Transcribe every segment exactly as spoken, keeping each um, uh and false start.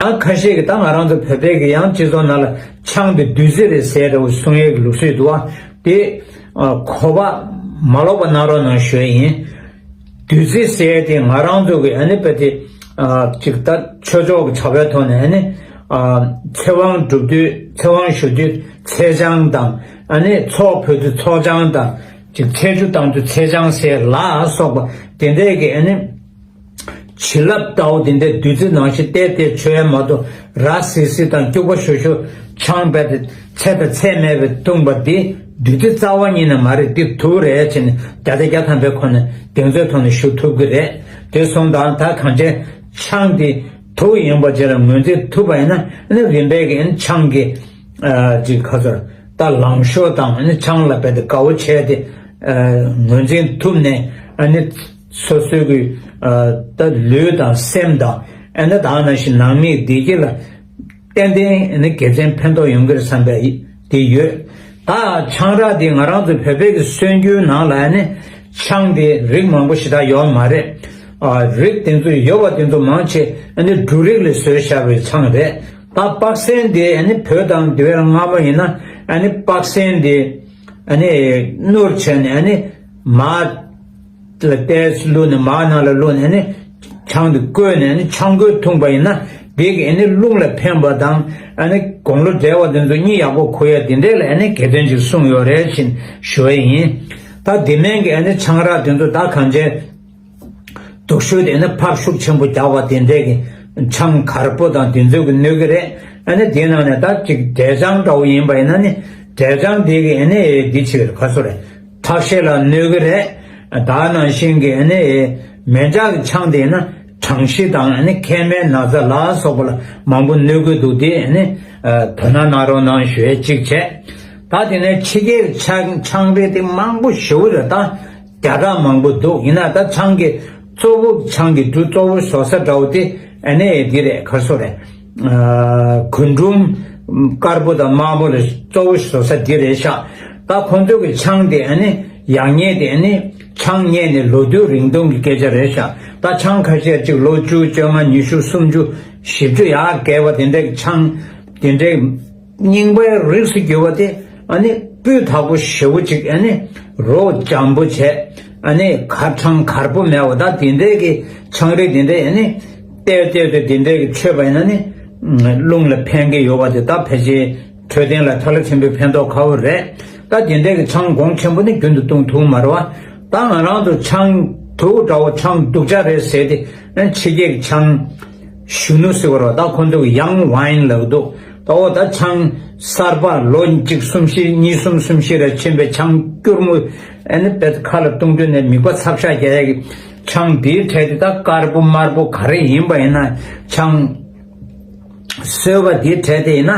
ཡང་ཁ་ཤས་ཀྱིས་ད་ང་རང་ཚོ་བོད་པའི་གི་ཡང་སྤྱི་ཚོགས་ནང་ལ་ཆང་དེ་བདུད་རྩི་རེད་ཟེར་འདྲ་བོ་གསུང་ཡས་ཀྱི་ལུགས་སྲོལ་འདུག་བ། དེ་གོ་བ་མ་ལོག་པ་གནང་རོགས་གནང་ཞུ་ཡས་ཡིན། བདུད་རྩི་ཟེར་ཡས་དེ་ང་རང་ཚོ་གི་ཨ་ནི་དཔེ་དེ་ཅིག་ད་ཆོས་ཕྱོགས་ཀྱི་བྱ་བའི་ཐོག་ནས་ཨ་ནི་ཚེ་དབང་སྒྲུབ་དུས་ཚེ་དབང་ཞུ་དུས་ཚེ་ཆང་དང་ཨ་ནི་ཚོགས་ཕུལ་དུས་ཚོགས་ཆང་དང་ཅིག་ཚེ་ཆུ་བཏང་དུས་ཚེ་ཆང་ཟེར་ལ་སོགས་པ་དེ་འདྲས་ཀྱི་ཨ་ནི། བྱིན་རླབས་ལྟ་བུ་དེ་འདྲའི་བདུད་རྩི་ནང་བཞིན་བལྟས་བལྟས་མཆོད་ཡ་མ་གཏོགས་ར་སིལ་སིལ་དང་སྐྱུག་པ་ཞུ་ཞུ་ཆང་རྦད་དེ་ཚད་དང་ཚད་མེད་པའི་བཏུངས་པ་འདི་བདུད་རྩི་རྩ་བ་ཉིད་ནས་མ་རེད། འདི་དུག་རེད་ཅེས་ནས་བརྒྱ་ཆ་བརྒྱ་ཐམ་པའི་ཁོ་ནས་གདེང་ཚོད་ཐོག་ནས་ཞུ་ཐུབ་ཀྱི་རེད། དེ་སོང་ཙང་ད་གང་ཅི་ཆང་འདི་དུག་ཡིན་པ་ཅིག་ལ་ངོས་འཛིན་ཐུབ་པ་ཡིན་ན་ཨ་ནི་རིམ་པས་ཀྱི་ཨ་ནི་ཆང་གི་ཅིག་ཁ་ཚོར་ད་ལང་ཤོར་དང་ཨ་ནི་ཆང་ལ་རྦད་དེ་དགའ་བོ་བྱས་ཏེ་ངོས་འཛིན་ཐུབ་ནས་ཨ་ནི། སོ་སོའི་གི་ད་ལུས་དང་སེམས་དང་ཨ་ནི་ད་ནང་བཞིན་ནང་མིའི་བདེ་སྐྱིད་ལ་ཏན་ཏན་ཨ་ནི་དགེ་མཚན་ཕན་ཐོགས་ཡོང་གི་རེད་བསམ་པའི་དེ་ཡོད། ད་ཆང་རག་དེ་ང་རང་ཚོ་བོད་པའི་གི་སྲོལ་རྒྱུན་ནང་ལ་ཨ་ནི་ཆང་དེ་རིགས་མང་པོ་ཞེ་དྲག་ཡོད་མ་རེད། རིགས་དེ་ཚོ་ཡོད་པ་དེ་ཚོ་མང་ཆེ་ཨ་ནི་འབྲུ་རིགས་ལས་བཟོས་བཞག་པའི་ཆང་རེད། ད་སྤགས་སེན་དེ་ཨ་ནི་བོད་དང་དེ་བས་སྔ་མོ་ཡིན་ན་ཨ་ནི་སྤགས་སེན་དེ་ཨ་ནི་སྣུར་བྱས་ནས་ཨ་ནི་མར། ལ་ཏོག་ཙམ་བླུགས་ནས་མར་ནང་ལ་བླུགས་ནས་ནི་ཆང་དེ་བསྐོལ་ནས་ནི་ཆང་བསྐོལ་འཐུངས་པ་ཡིན་ན་དེ་གིས་ཨ་ནི་རླུང་ལ་ཕན་པ་དང་ཨ་ནི་དགུང་ལོ་བགྲེས་པ་དེ་ཚོ་གཉིད་ཡག་པོ་ཁུག་ཡ་དེ་འདྲས་ལ་ཨ་ནི་དགེ་མཚན་ཅིག་གསུངས་ཡོད་རེད་ཅེས་ཞུ་བ་ཡིན། ད་དེ་མིན་གྱི་ཨ་ནི་ཆང་རག་དེ་ཚོ་ད་གང་ཅི་དུག་ཤོས་དེ་ཨ་ནི་ཕར་ཤུགས་ཆེན་པོ་རྒྱག་པ་དེ་འདྲས་ཀྱི་ཆང་དཀར་པོ་དང་དེ་ཚོ་གིས་གནོད་ཀྱི་རེད། ཨ་ནི་དེའི་ནང་ནས་ད་ཅིག་འབྲས་ཆང་འདྲ་བོ་ཡིན་པ་ཡིན་ན་ནི་འབྲས་ཆང་དེ་གིས་ཨ་ནི་འདི་བྱེད་ཀྱི་རེད། ག་སོ་རེད། ཁྲག་ཤེད་ལ་གནོད་ཀྱི་རེད། ད་ནང་བཞིན་གྱི་ཨ་ནི་མེ་ལྕགས་ཀྱི་ཆང་དེ་ཡིན་ན་གྲང་ཤི་དང་ཨ་ནི་མཁལ་མའི་ན་ཚ་ལ་སོགས་པ་ལ་མང་པོ་གནོད་ཀྱི་འདུག་དེ་ཨ་ནི་དོ་སྣང་གནང་རོགས་གནང་ཞུ་ཡས་གཅིག་བྱས། ད་དེ་ནས་ཕྱི་རྒྱལ་ཆང་ཆང་རིགས་དེ་མང་པོ་ཞེ་པོ་རེད། ད་བརྒྱ་ཕྲག་མང་པོ་འདུག་ཡིན་ན་ད་ཆང་གི་གཙོ་བོ་ཆང་གི་འབྲུ་གཙོ་བོ་བཟོ་ས་འདྲ་བོ་དེ་ཨ་ནི་འདི་རེད། ག་སོ་རེད། གོས་འབྲུམ་དཀར་པོ་དང་དམར་པོ་ལ་གཙོ་བོ་བཟོ་ས་འདི་རེད་ཤག་ད་ཁོང་ཚོ་གི་ཆང་དེ་ཨ་ནི་ཡག་ཉེས་དེ་ཨ་ནི་ཆང་རྙེད་ནས་ལོ་དུས་རིང་ཐུང་གི་སྐད་ཆ་རེད་ཤག་ད་ཆང་ཁ་ཤས་ཅིག་ལོ་བཅུ་བཅོ་ལྔ་ཉི་ཤུ་སུམ་ཅུ་བཞི་བཅུ་ཡར་བརྒལ་བ་དེ་འདྲའི་ཆང་དེ་འདྲའི་རྙིང་པའི་རིགས་སུ་གྱུར་པ་དེ་ཨ་ནི་སྤུས་དག་པོ་ཞེ་པོ་ཅིག་ཨ་ནི་རོ་འཇམ་པོ་བྱས་ཨ་ནི་ཁ་གྲང་དཀར་པོ་མེད་པ་ད་དེ་འདྲའི་གི་ཆང་རིགས་དེ་འདྲའི་ཨ་ནི། ཏེ་ཏེ་ཏེ་དེ་འདྲའི་གི་མཆོད་པ་ཡིན་ན་ནི། རླུང་ལ་ཕན་གྱི་ཡོད་པ་དེ་ད་ཕལ་ཆེར་འཕྲོད་བསྟེན་ལ་ཐ་ལ་ཆེན་པོའི་ཕན་ཐོགས་ཁ་བོ་རེད། ད་དེ་འདྲའི་གི་ཆང་གོང་ཆེན་པོ་ནི་རྒྱུན་དུ་བཏུང་ཐུབ་མ་རེད་བ། ད་ང་རང་ཚོ་ཆང་དུག་འདྲ་བོ་ཆང་སྡུག་ཅག་རེད་ཟེར་ཏེ་ཕྱི་རྒྱལ་གྱི་ཆང་གཞོན་ནུ་ཟེར་བ་རེད་བ། ད་ཁོ་ཚོ་གི་ཡང་ཝའིན་ལབ་འདུག་ད་འོ་ད་ཆང་གསར་པ་ལོ་གཅིག་གསུམ་བཞི་གཉིས་གསུམ་གསུམ་བཞི་རེ་ཕྱིན་པའི་ཆང་སྐྱུར་མོ་ཨ་ནི་དཔེ་ཁ་ལ་བཏུང་དུས་ནས་མིད་པ་ཚབ་ཤ་རྒྱག་ཡ་གི་ཆང་དེའི་གྲས་དེ་ད་དཀར་པོ་དམར་པོ་ག་རེ་ཡིན་པ་ཡིན་ན་ཆང་སོས་པ་དེའི་གྲས་དེ་ཡིན་ན་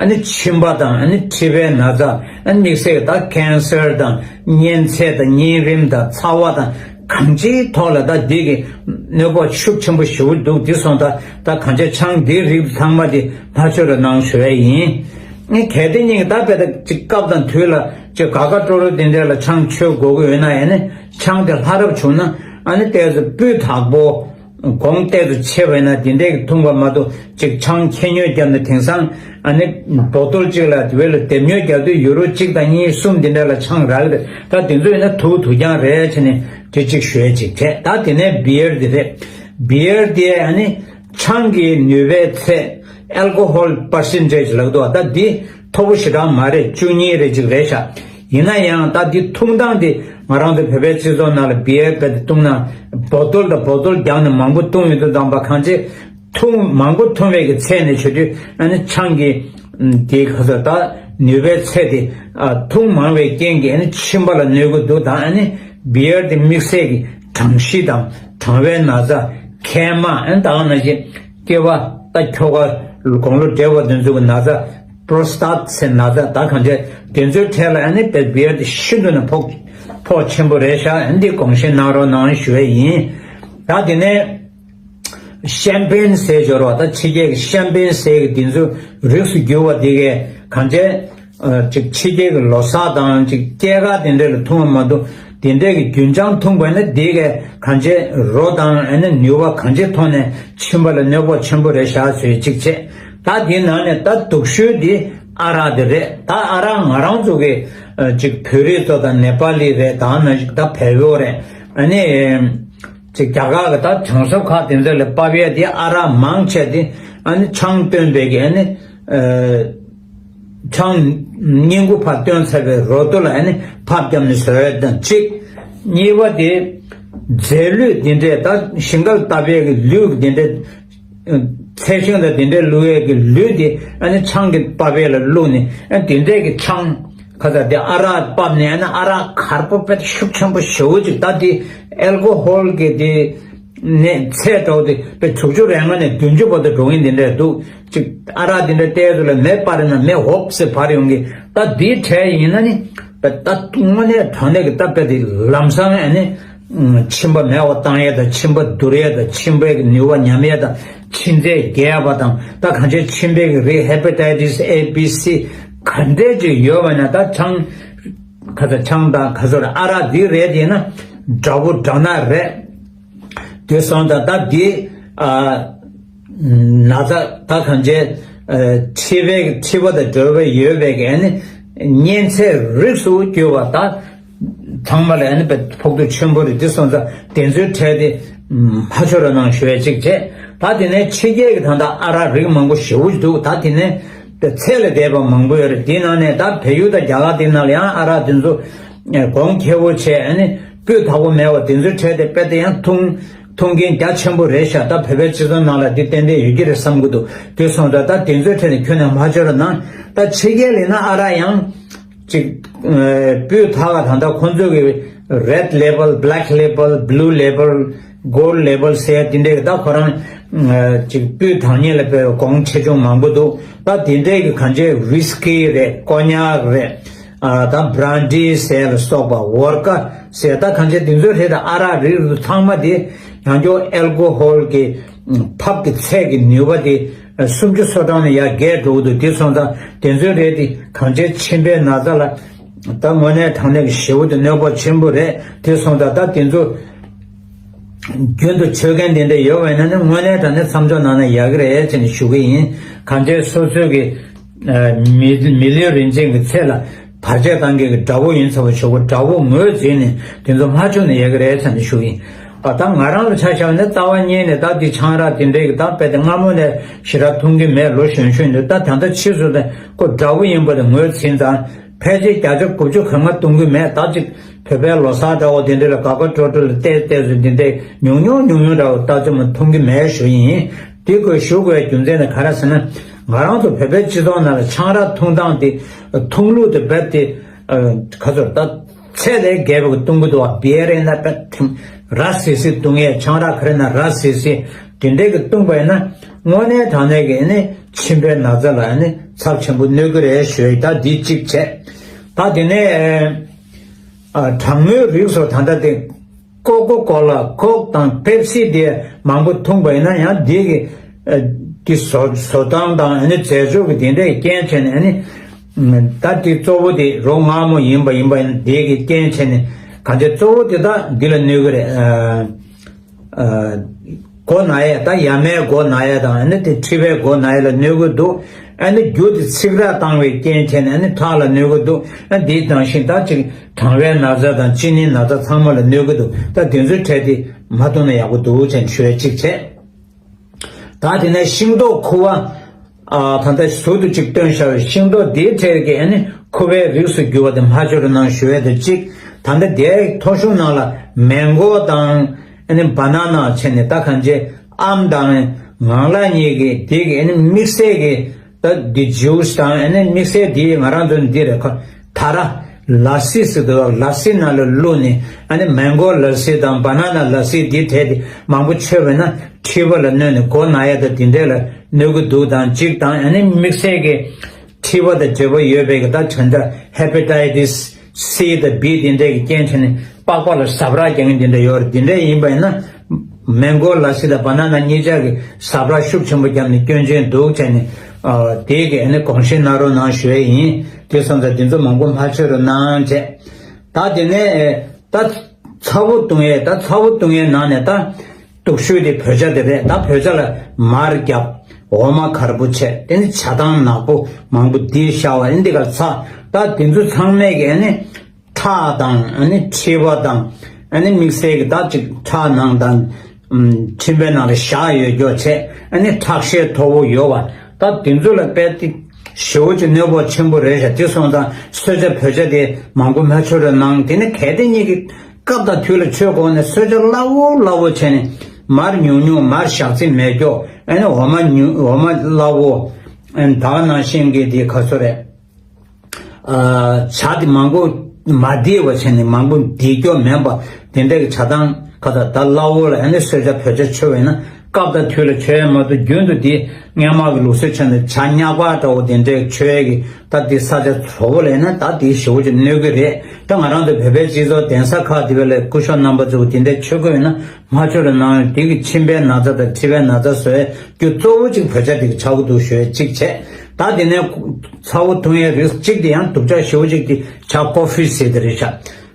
ཨ་ནི་མཆིན་པ་དང་ཨ་ནི་མཁྲིས་པའི་ན་ཚ་ཨ་ནི་དམིགས་བསལ་ད་ཀན་སར་དང་གཉན་ཚད་དང་གཉན་རིམས་དང་ཚ་བ་དང་གང་ཅིའི་ཐོག་ལ་ད་འདི་གི་གནོད་འགོག་ཤུགས་ཆེན་པོ་ཞེ་པོ་འདུག་དེ་སོང་ད་ད་གང་ཅི་ཆང་འདིའི་རིགས་ཚང་མ་དེ་མཐའ་མཇུག་ལ་གནང་ཞུ་བ་ཡིན། ངས་གལ་ཏེ་ཉིད་ཀྱི་ད་དཔེ་ད་ཅིག་སྐབས་དང་དུས་ལ་ཅིག་དགའ་དགའ་སྤྲོ་སྤྲོ་དེ་འདྲ་ལ་ཆང་མཆོད་དགོས་ཀྱི་ཡོད་ན་ཡང་ནི་ཆང་དེ་ལྷ་རབ་བྱུང་ན་ཨ་ནི་ཏོག་ཙམ་སྤུས་དག་པོ་གོང་ཏོག་ཙམ་ཆེ་བས་ན་དེ་འདྲའི་གི་འཐུང་བ་མ་གཏོགས་ཅིག་ཆང་ཁྱེར་ཉོས་བརྒྱབ་ནས་དེང་སང་ཨ་ནི་བོ་ཏོལ་གཅིག་ལ་དེ་བས་ལ་སྡེབ་ཉོས་རྒྱག་དུས་ཡུ་རོ་གཅིག་དང་གཉིས་གསུམ་དེ་འདྲ་ལ་ཆང་རག་གི་རེད། ད་དེ་ཚོ་ཡིན་ན་དུག་དུག་རྐྱང་རེད་ཅེས་ནས་དེ་གཅིག་ཞུ་ཡས་ཅིག་བྱས། ད་དེ་ནས་བི་ཡར་དེ་རེད། བི་ཡར་དེ་ཨ་ནི་ཆང་གི་ནུས་པའི་ཚད་ཨལ་ཀོ་ཧོལ་པར་སེན་ཊེ་ཇི་ལབ་འདུག་ད་འདི་མཐོ་པོ་ཞེ་དྲག་མ་རེད། བཅུ་གཉིས་རེ་ཅིག་རེད་ཤག་ཡིན་ན་ཡང་ད་འདི་འཐུང་སྟངས་དེ་ང་རང་ཚོ་བོད་པའི་སྤྱི་ཚོགས་ནང་ལ་བི་ཡར་དཔེ་དེ་བཏུང་ན་བོ་ཏོལ་དང་བོ་ཏོལ་རྒྱག་ནས་མང་པོ་བཏུང་ཡོད་དུས་ཙམ་པ་གང་ཅི་འཐུང་མང་པོ་འཐུང་བའི་གི་ཚད་ནས་བྱེད་དུས་ཨ་ནི་ཆང་གི་དེའི་ཁ་ཚ་ད་ནུས་པའི་ཚད་དེ་འཐུང་མང་བའི་རྐྱེན་གྱིས་ཨ་ནི་མཆིན་པ་ལ་གནོད་ཀྱི་འདུག་དང་ཨ་ནི་བི་ཡར་དེ་དམིགས་བསལ་གྱི་གྲང་ཤི་དང་གྲང་བའི་ན་ཚ་མཁལ་མ་ཨ་ནི་ད་ག་ནང་བཞིན་སྐྱེ་བ་ད་ཁྱོ་ག་དགུང་ལོ་བགྲེས་པ་དེ་ཚོ་གི་ན་ཚ་པྲོ་སི་ཊེཊ་ཟེར་ན་ཚ་ད་གང་བྱས་དེ་ཚོའི་གྲས་ལ་ཨ་ནི་བི་ཡར་དེ་ཤིན་ཏུ་ནས་ཕོག་ཕོག་ཆེན་པོ་རེད་ཤག་ཨ་ནི་འདི་དགོངས་བཞེས་གནང་རོགས་གནང་ཞུ་བ་ཡིན། ད་དེ་ནས། ཤམ་པེན་ཟེར་སྦྱོར་བ་ད་ཕྱི་རྒྱལ་གྱི་ཤམ་པེན་ཟེར་གྱི་དེ་ཚོ་རིགས་སུ་གྱུར་བ་དེ་གས་གང་བྱས། ཅིག་ཕྱི་རྒྱལ་གྱི་ལོ་གསར་དང་ཅིག་སྐྱེས་སྐར་དེ་འདྲ་ལ་འཐུང་བ་མ་གཏོགས་ དེ་འདྲས་ཀྱི་རྒྱུན་ཆང་འཐུང་བ་ནི་དེ་གས་གང་ཅི་རོ་དང་ཨ་ནི་ནུས་པ་གང་ཅི་ཐོག་ནས་མཆིན་པ་ལ་གནོད་འགོག་ཆེན་པོ་རེད་ཤག་ཟེར་གཅིག་བྱས། ད་དེའི་ནང་ནས་ད་སྡུག་ཤོས་དེ་ཨ་རག་དེ་རེད། ད་ཨ་རག་ང་རང་ཚོ་གི་ཨ་ཅིག་བོད་རིགས་ཚོ་དང་ནེ་པ་ལི་རེད། ད་ནང་བཞིན་ད་བལ་པོ་རེད། ཨ་ནི་ཅིག་རྒྱ་གར་གི་ད་གྲོང་གསེབ་ཁག་དེ་ཚོ་ལ་ཕབ་ཡས་དེ་ཨ་རག་མང་ཆེ་དེ་ཨ་ནི་ཆང་བཏོན་པའི་གི་ཨ་ནི་ཨ། ཆང་བསྙེན་བཀུར་ཕར་བཏོན་ཚར་བའི་རོ་ཏོ་ལ་ཨ་ནི་ཕབ་བརྒྱབ་ནས་བཟོ་ཡས་དང་གཅིག་གཉིས་པ་དེ་རྫས་ལུད་འདི་འདྲས་ད་ཞིང་ཁར་བཏབ་ཡས་ཀྱི་ལུད་འདི་འདྲས། ཚལ་ཞིང་དང་འདི་འདྲས་བླུག་ཡས་ཀྱི་ལུད་དེ་ཨ་ནི་ཆང་གི་པ་པའི་ལ་བླུགས་ནས་ཨ་འདི་འདྲས་ཀྱི་ཆང་ཁ་ཚ་དེ་ཨ་རག་ཕབ་ནས་ཨ་ནི་ཨ་རག་དཀར་པོ་དཔེ་ཤུགས་ཆེན་པོ་ཞེ་པོ་ཅིག་ད་དེ་ཨལ་ཀོ་ཧོལ་གྱི་དེ། ནས་ཚད་འདྲ་བོ་དེ་དཔེ་དྲུག་ཅུ་རེ་ལྔ་ནས་བདུན་ཅུ་བར་དུ་འགྲོ་གིན་དེ་འདྲས་འདུག་ཅིག་ཨ་རག་དེ་འདྲ་བལྟས་ཚོད་ལ་མེ་སྤར་ན་མེ་ཧོབ་སེ་འབར་ཡོང་གི། ད་དེའི་གྲས་ཡིན་ན་ནི་དཔེ་ད་དངོས་གནས་དྲང་གནས་ཀྱི་ད་དཔེ་དེ་ལམ་སང་ཨ་ནི་མཆིན་པ་མེད་པ་བཏང་ཡས་དང་མཆིན་པ་བསྡུར་ཡས་དང་མཆིན་པའི་ནུས་པ་ཉམས་ཡས་དང་མཆིན་ཚད་རྒྱས་པ་དང་ད་གང་ཅི་མཆིན་པའི་རིགས་ཧེ་པ་ཊའི་ཊིས་ཨེ་བི་སི་ག་འདྲས་ཅིག་ཡོད་པ་ན་ད་ཆང་ཁ་ཚ་ཆང་དང་ཁ་ཚ་ཨ་རག་དེ་རེད་དེ་ན་འདྲ་པོ་འདྲ་ན་རེད། དེ་སོང་ཙང་ད་འདི་ཨ་ན་ཚ་ད་གང་ཅི་ཨ་མཁྲིས་པའི་མཁྲིས་པ་དང་འབྲེལ་བ་ཡོད་པའི་གི་ཨ་ནི་གཉན་ཚད་རིགས་སུ་གྱུར་པ་ད་ཚང་མ་ལ་ཨ་ནི་དཔེ་ཕོག་ཐུག་ཆེན་པོ་རེད། དེ་སོང་ཙང་དེ་ཚོའི་གྲས་དེ་མ་འཆོར་ར་གནང་ཞུ་ཡས་གཅིག་བྱས། ད་དེ་ནས་ཕྱི་རྒྱལ་གྱི་ད་ལྟ་ཨ་རག་རིགས་མང་པོ་ཞེ་པོ་ཅིག་འདུག་ད་དེ་ནས་དཔེ་ཚད་ལས་འདས་པ་མང་པོ་ཡོད་རེད། དེའི་ནང་ནས་ད་བལ་ཡུལ་དང་རྒྱ་གར་དེའི་ནང་ལ་ཡང་ཨ་རག་དེ་ཚོ་གོང་ཁེ་པོ་བྱས་ཨ་ནི་སྤུས་དག་པོ་མེད་པ་དེ་ཚོའི་གྲས་དེ་དཔེ་དེ་ཡང་འཐུང་། འཐུང་མཁན་རྒྱ་ཆེན་པོ་རེད་ཤག་ད་བོད་པའི་སྤྱི་ཚོགས་ནང་ལ་འདི་ཏན་ཏན་ཡོད་ཀྱི་རེད་བསམ་གྱི་འདུག་དེ་སོང་ཙང་ད་དེ་ཚོའི་གྲས་ནས་ཁྱོན་ནས་མ་འཆོར་ན་ད་ཕྱི་རྒྱལ་ལ་ན་ཨ་རག་ཡང་ཅིག་སྤུས་དག་ག་ད་ལྟ་ཁོང་ཚོ་གི་red label, black label, blue label, gold label ཟེར་དེ་འདྲའི་ད་ཁོ་རང་ཅིག་སྤུས་དག་ཉིད་ལ་དཔེ་གོང་ཆེ་ཆུང་མང་པོ་འདུག་ད་དེ་འདྲའི་གི་གང་ཅི་ཝིས་ཀི་རེད། ཀོ་ཉག་རེད། ཨ་ད་བྷ་རན་ཌི་ཟེར་ལ་སོགས་པ་ཝོར་ཀ་ཟེར་ད་གང་ཅི་དེ་ཚོའི་གྲས་ད་ཨ་རག་རིགས་རུ་ཚང་མ་དེ་ཡང་སྐྱར་ཨལ་ཀོ་ཧོལ་གྱི་ཕབ་ཀྱི་ཚད་ཀྱི་ནུས་པ་དེ་སུམ་ཅུ་སོ་གྲངས་ནས་ཡར་རྒྱས་འགྲོ་གི་འདུག་དེ་སོང་ཙང་དེ་ཚོའི་རེད་དེ་གང་ཅི་མཆིན་པའི་ན་ཚ་ལ་ད་དངོས་གནས་དྲང་གནས་ཀྱི་ཞེ་པོ་དེ་གནོད་པ་ཆེན་པོ་རེད། དེ་སོང་ཙང་ད་དེ་ཚོ་རྒྱུན་དུ་མཆོད་མཁན་དེ་འདྲ་ཡོད་པ་ཡིན་ན་ནི་དངོས་གནས་དྲང་གནས་མཚམས་འཇོག་གནང་ན་ཡག་གི་རེད་ཟེར་ནས་ཞུ་གི་ཡིན། གང་ཅི་སོ་སོའི་གི་མི་མི་ལུས་རིན་ཆེན་གྱི་ཚེ་ལ་བར་ཆད་བཏང་མཁན་གྱི་དགྲ་བོ་ཡིན་ཚར་བ་ཞོག་པ་དགྲ་བོ་ངོས་འཛིན་ནས་དེ་ཚོ་མ་བྱུང་ན་ཡག་གི་རེད་ཟེར་ནས་ཞུ་གི་ཡིན། ཨ་ད་ང་རང་ལ་ཆ་བཞག་ན་རྩ་བ་ཉིད་ནས་ད་འདི་ཆང་རག་དེ་འདྲའི་གི་ད་དཔེ་དེ་སྔ་མོ་ནས་ཞེ་དྲག་འཐུང་གི་མེད། ལོ་གཞོན་གཞོན་དུ་ད་ད་ལྟ་ཕྱིས་སུ་ད་ཁོ་དགྲ་བོ་ཡིན་པ་དེ་ངོས་ཟིན་ཙང་ཕལ་ཆེར་བརྒྱ་ཆ་དགུ་བཅུ་གོ་ལྔ་འཐུང་གི་མེད། ད་ཅིག་བོད་པའི་ལོ་གསར་འདྲ་བོ་དེ་འདྲ་ལ་དགའ་དགའ་སྤྲོ་སྤྲོ་ལ་བལྟས་བལྟས་སུ་འདི་འདྲའི་ཉུང་ཉུང་ཉུང་ཉུང་འདྲ་བོ་ད་ཅི་མ་འཐུང་གི་མེད་ཞུ་ཡིན། དེ་ཁོས་ཞུ་དགོས་རྒྱུ་མཚན་ནི་ག་རེ་ཟེར་ན་ང་རང་ཚོ་བོད་པའི་སྤྱི་ཚོགས་ནང་ལ་ཆང་རག་འཐུང་སྟངས་དེ་འཐུང་ལུགས་དེ་རྦད་དེ་ག་ཚོད་ད། ཚད་ལས་བརྒལ་བའི་གཏོང་གི་འདུག་བ། བི་ཡར་ཡིན་ན་དཔེ་ཐིམ་ར་སིལ་སིལ་བཏུང་ཡས། ཆང་རག་ག་རེ་ན་ར་སིལ་སིལ་དེ་འདྲའི་གི་བཏུང་བ་ཡིན་ན་དངོས་གནས་དྲང་གནས་ཀྱི་ནི་མཆིན་པའི་ན་ཚ་ལ་ནི་ཚབས་ཆེན་པོ་གནོད་ཀྱི་རེད་ཞུ་ཡས། ད་འདི་གཅིག་བྱས། ད་དེ་ནས་ཨ་གྲང་མོའི་རིགས་སུ་ད་ལྟ་དེ་ཀོ་ཀོ་ཀོ་ལ་ཁོག་དང་པེབ་སི་དེ་མང་པོ་འཐུང་བ་ཡིན་ན་ཡང་འདི་གི་ཨ་འདི་བཟོ་བཟོ་སྟངས་དང་ཨ་ནི་རྫས་སྦྱོར་གྱི་དེ་འདྲའི་རྐྱེན་བྱས་ནས་ཨ་ནི། ད་དེ་གཙོ་བོ་དེ་རོ་མངར་མོ་ཡིན་པ་ཡིན་པ་ཡིན་དེ་གི་རྐྱེན་བྱས་ནས་གང་ཅི་གཙོ་བོ་དེ་དག་འདི་ལ་གནོད་གི་རེད། ཨ་ཨ་མགོ་ན་ཡས་ད་ཡ་མའི་མགོ་ན་ཡས་དང་ཨ་ནི་དེ་མཁྲིས་པའི་མགོ་ན་ཡས་ལ་གནོད་གི་འདུག་ཨ་ནི་རྒྱུ་དེ་ཚིག་ར་བཏང་བའི་རྐྱེན་བྱས་ནས་ཨ་ནི་ཁྲག་ལ་གནོད་གི་འདུག་ཨ་འདི་དང་ཤིང་ད་ཅིག་གྲང་བའི་ན་ཚ་དང་གཅིན་སྙི་ན་ཚ་ཚང་མ་ལ་གནོད་གི་འདུག་ད་དེ་ཚོའི་གྲས་དེ་མ་འཐུང་ན་ཡག་པོ་འདུག་ཅེས་ཞུ་ཡས་གཅིག་བྱས། ད་དེ་ནས་ཤིང་ཏོག་ཁུ་བ། ཨ་ད་ལྟ་ཟུར་དུ་གཅིག་བཏོན་བཞག་པའི་ཤིང་ཏོག་དེའི་གྲས་ཀྱི་ཨ་ནི་ཁུ་བའི་རིགས་སུ་གྱུར་པ་དེ་མ་བཅོས་རུ་གནང་ཞུ་ཡས་དེ་གཅིག་ད་ལྟ་དེའི་མཐོ་གཞུང་ནང་ལ་མེང་གོ་དང་ཨ་ནི་བ་ན་ན་བྱས་ནས་ད་གང་ཅི་ཨམ་དང་ངང་ལག་གཉིས་ཀྱི་དེ་གི་ཨ་ནི་དམིགས་བསལ་གྱི་ད་འདི་ཇུས་དང་ཨ་ནི་དམིགས་བསལ་དེ་ང་རང་ཚོ་འདི་རེད་ཁོ། ད་ར། ལ་སི་ཟེར་འདུག་ལ་སི་ནང་ལ་བླུགས་ནས་ཨ་ནི་མེང་གོ་ལ་སི་དང་བ་ན་ན་ལ་སི་འདི་བྲིས་ཏེ་མང་པོ་མཆོད་པས་ན་མཁྲིས་པ་ལ་གནོད་ནས་མགོ་ན་ཡ་དང་འདི་འདྲས་ལ་གནོད་ཀྱི་འདུག་དང་གཅིག་དང་ཨ་ནི་དམིགས་བསལ་གྱི་མཁྲིས་པ་དང་འབྲེལ་བ་ཡོད་པའི་གི་ད་དོན་དག་ཧེ་པ་ཊའི་ཊི་སི་སི་དང་བི་འདི་འདྲས་ཀྱི་རྐྱེན་བྱས་ནས་པགས་པ་ལ་ཟབ་ར་རྒྱག་མཁན་འདི་འདྲས་ཡོད་རེད། འདི་འདྲས་ཡིན་པ་ཡིན་ན། མེང་གོ་ལ་སི་དང་བ་ན་ན་གཉིས་ཆ་གི་ཟབ་ར་ཤུགས་ཆེན་པོ་བརྒྱབ་ནས་སྐྱོན་ཅན་འདུག་བྱས་ནས་ཨ་དེ་གི་ཨ་ནི་དགོངས་བཞེས་གནང་རོགས་གནང་ཞུ་ཡས་ཡིན། དེ་སོང་ཙང་དེ་ཚོ་མང་པོ་མ་བཅོས་རོགས་གནང་བྱས། ད་དེ་ནས་ ད་ཚ་བོ་བཏུང་ཡས་ད་ཚ་བོ་བཏུང་ཡས་ནང་ནས་ད་སྡུག་ཤོས་དེ་བོད་ཇ་དེ་རེད། ད་བོད་ཇ་ལ་མར་བརྒྱབ། འོ་མ་གར་པོ་བྱས། དེ་ནི་ཇ་དང་ནག་པོ་མང་པོ་འདི་ཤ་བ་ཨེ་འདི་གར་ཚ། ད་དེ་ཚོ་ཚང་མས་ཀྱི་ཨ་ནི་ཁྲག་དང་ཨ་ནི་མཁྲིས་པ་དང་ཨ་ནི་དམིགས་བསལ་གྱི་ད་ཅིག་ཁྲག་ནང་དང་ཨམ་མཁྲིས་པའི་ནང་ལ་ཞག་ཡོད་རྒྱུ་བྱས། ཨ་ནི་ཁྲག་ཤེད་མཐོ་བོ་ཡོད་པ། ད་དེ་ཚོ་ལ་དཔེ་དེ་ཞེ་པོ་ཅིག་གནོད་པ་ཆེན་པོ་རེད་ཤག་དེ་སོང་ཙང་གསོལ་ཇ་བོད་ཇ་དེ་མང་པོ་མ་མཆོད་རོགས་གནང་། དེ་ནི་གལ་ཏེ་ཉིད་ཀྱི་སྐབས་དང་དུས་ལ་མཆོད་དགོས་ནས་གསོལ་ཇ་སླ་བོ་སླ་བོ་བྱས་ནས་མར་ཉུང་ཉུང་མར་ཞག་ཚི་མེད་རྒྱུ། ཨ་ནི་འོ་མ་ཉུང་འོ་མ་སླ་བོ། ཨ་ནི་ད་ག་ནང་བཞིན་གྱི་དེ་ག་ཚོད་རེད། ཨ་ཇ་དེ་མང་པོ་མ་བསྡད་པ་བྱས་ནས་མང་པོ་བསྡད་རྒྱུ་མེད་པ་དེ་འདྲ་གི་ཇ་དང་ཁ་ད་ད་སླ་བོ་ལ་ཨ་ནི་གསོལ་ཇ་བོད་ཇ་མཆོད་པས་ན་སྐབས་དང་དུས་ལ་མཆོད་ཡས་མ་གཏོགས་རྒྱུན་དུ་དེ་སྔས་མ་གི་ལུགས་སྲོལ་ཆ་ནས་ཇ་མྱག་པ་འདྲ་བོ་དེ་འདྲ་མཆོད་ཡས་ཀྱི་ད་དེ་ས་ཆ་བཟོ་བོ་ལས་ན་ད་དེ་ཞེ་པོ་ཅིག་གནོད་གི་རེད། ད་ང་རང་ཚོ་བོད་པའི་སྤྱི་ཚོགས་གདན་ས་ཁག་དེ་བས་ལས་སྐུ་ཞབས་རྣམ་པ་ཚོ་དེ་འདྲ་མཆོད་གི་ཡོད་ན། མ་མཆོད་རོགས་གནང་། དེ་གི་མཆིན་པའི་ན་ཚ་དང་མཁྲིས་པའི་ན་ཚ་བཟོ་ཡས་རྒྱུ་གཙོ་བོ་གཅིག་བོད་ཇ་དེ་གི་ཆགས་ཀྱི་འདུག་ཞུ་ཡས་གཅིག་བྱས། ད་དེ་ནས་ཚ་བོ་འཐུང་ཡས་རིགས་གཅིག་དེ་ཡང་སྡུག་ཅག་ཞེ་པོ་གཅིག་དེ་ཇ་ཀོ་ཧྥི་ཟེར་དེ་རེད་ཤག་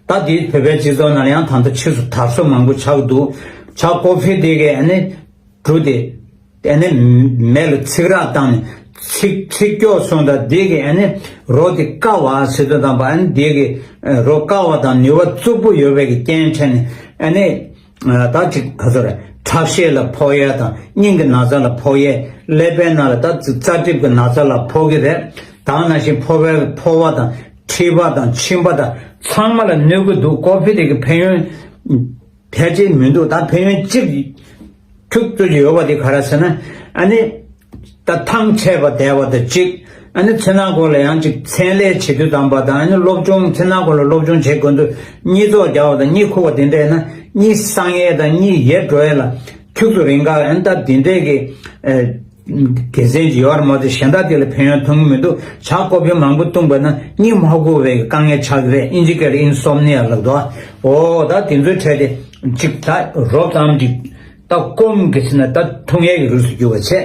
ད་དེ་བོད་པའི་སྤྱི་ཚོགས་ནང་ལ་ཡང་ད་ལྟ་ཕྱིས་སུ་དར་སྲོལ་མང་པོ་ཆགས་ཀྱི་འདུག་ཇ་ཀོ་ཧྥི་དེ་གི་ཨ་ནི་འབྲུ་དེ་ཨ་ནི་མེ་ལ་ཚིག་རགས་བཏང་ནས་ཚིག་ཚིག་སྐྱོག་སོང་ད་དེ་གི་ཨ་ནི་རོ་དེ་བསྐ་བ་ཟེར་དུས་དང་པ་ཨ་ནི་དེ་གི་རོ་བསྐ་བ་དང་ནུས་པ་རྩུབ་པོ་ཡོད་པའི་གི་རྐྱེན་བྱས་ནས་ཨ་ནི། ད་ཅིག་ག་ཚོད་རེད། ཁྲག་ཤེད་ལ་ཕོག་ཡས་དང་སྙིང་གི་ན་ཚ་ལ་ཕོག་ཡས། ཀླད་པའི་ནང་ལ་ད་ཙི་རྩ་གྲིབ་ཀྱི་ན་ཚ་ལ་ཕོག་གི་རེད། ད་ག་ནང་བཞིན་ཕོ་བའི་ཕོ་བ་དང་མཁྲིས་པ་དང་མཆིན་པ་དང་ཚང་མ་ལ་གནོད་ཀྱི་འདུག་ཀོ་ཧྥི་དེ་གི་ཕན་ཡོན་ཕལ་ཆེར་མི་འདུག་ད་ཕན་ཡོན་གཅིག་ཁྱུག་ཙམ་ཅིག་ཡོད་པ་དེ་ག་རེ་ཟེར་ན་ཨ་ནི། ད་ཐང་ཆད་པ་བསྡད་པ་དང་གཅིག་ཨ་ནི་མཚན་ནག་སྐོར་ལ་ཡང་གཅིག་མཚན་ལས་བྱེད་དུས་དང་པ་དང་ཨ་ནི་སློབ་སྦྱོང་མཚན་ནག་སྐོར་ལ་སློབ་སྦྱོང་བྱེད་དགོས་དུས་གཉིད་ཙོག་རྒྱག་པ་དང་གཉིད་ཁུག་པ་དེ་འདྲ་ཡིན་ན་གཉིད་སངས་ཡས་དང་གཉིད་ཡལ་འགྲོ་ཡས་ལ་ཁྱུག་ཙམ་རིང་ག་ཨ་ནི་ད་དེ་འདྲས་ཀྱི་དགེ་མཚན་ཅིག་ཡོད་རེད་མ་གཏོགས་གཞན་དག་དེ་ལ་ཕན་ཡོན་མཐོང་གི་མི་འདུག་ཇ་ཀོ་ཧྥི་མང་པོ་བཏུངས་པ་ན་གཉིད་མ་ཁུག་པའི་དཀའ་ངལ་ཆགས་ཀྱི་རེད། ཨིན་ཇི་སྐད་ལ་ཨིན་སོམ་ནི་ཡ་ལབ་འདུག་འོ་ད་དེ་ཚོའི་གྲས་དེ་གཅིག་ད་རོབ་ཙམ་གཅིག་ད་སྐོམ་གི་ཟེར་ན་ད་འཐུང་ཡས་ཀྱི་རིགས་སུ་གྱུར་པ་བྱས།